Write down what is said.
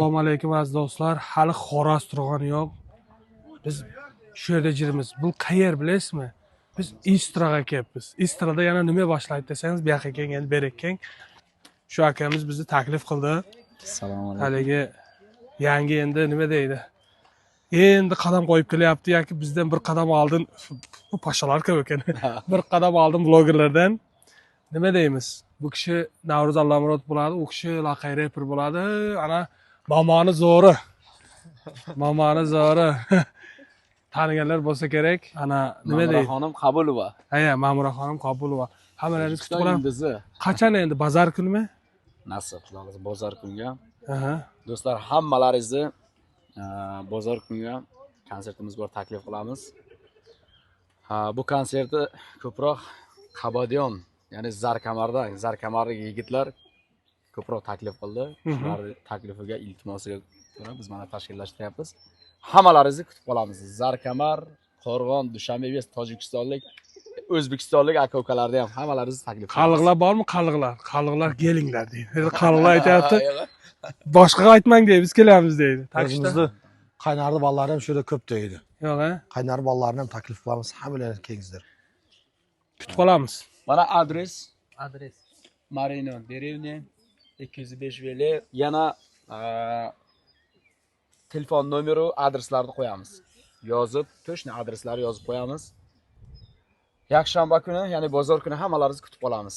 Assalomu alaykum, aziz do'stlar. Hali xo'roz turgani yo'q. Biz shu yerda jirmiz. Bu qayer, bilasizmi? Biz Istraga kelibmiz. Istrada yana nima boshlaydi desangiz, bu yoqqa kelgan, bu yoqqa keling. Shu akamiz bizni taklif qildi. Assalomu alaykum. Haligi yangi, endi nima deydi? Endi qadam qo'yib kelyapti yoki bizdan bir qadam oldin, bu pashalar ko'p ekan. Bir qadam oldin blogerlardan, nima deymiz? Bu kishi Navruz Allamurod bo'ladi, u kishi laqay reper bo'ladi. Ana momoni zo'ri. Momoni zo'ri. Taniganlar bo'lsa kerak. Ana nima Ma'mura deydi? xonim Qabulova. Ha, Ma'mura xonim Qobulova. Hammalaringiz kutib O'zbekiston qolamiz. yulduzi. Qachon endi, bozor kunimi? Nasib, xudo xohlasa, bozor kunga. Do'stlar, hammalaringizni bozor kunga konsertimiz bor, taklif qilamiz. Ha, bu konsertni ko'proq Qabadiyon, ya'ni Zarkamarda, Zarkamardagi yigitlar ko'proq taklif qildi. Shularning taklifiga, iltimosiga ko'ra biz mana tashkillashtiryapmiz. Hammalaringizni kutib qolamiz. Zarkamar, Qo'rg'on, Dushanbe, Tojikistonlik, O'zbekistonlik aka-ukalarni ham hammalaringizni taklif qilamiz. Qalliqlar bormi? Qalliqlar. Qalliqlar, kelinglar deydi. Qalliqlar aytyapti. Boshqaga aytmang deydi, biz kelamiz deydi. Так что O'zimizni qaynarli bolalar ham shu yerda ko'p deydi. Yo'q, ha? Qaynarli bolalarni ham taklif qilamiz, hammalaringiz kelingizlar. Kutib qolamiz. Mana adres. Adres. Marino, деревня, 205 vele. Yana telefon nomeri, adreslarni qo'yamiz. Yozib, точно adreslarni yozib qo'yamiz. Yakshanba kuni, ya'ni bozor kuni hammalaringizni kutib qolamiz.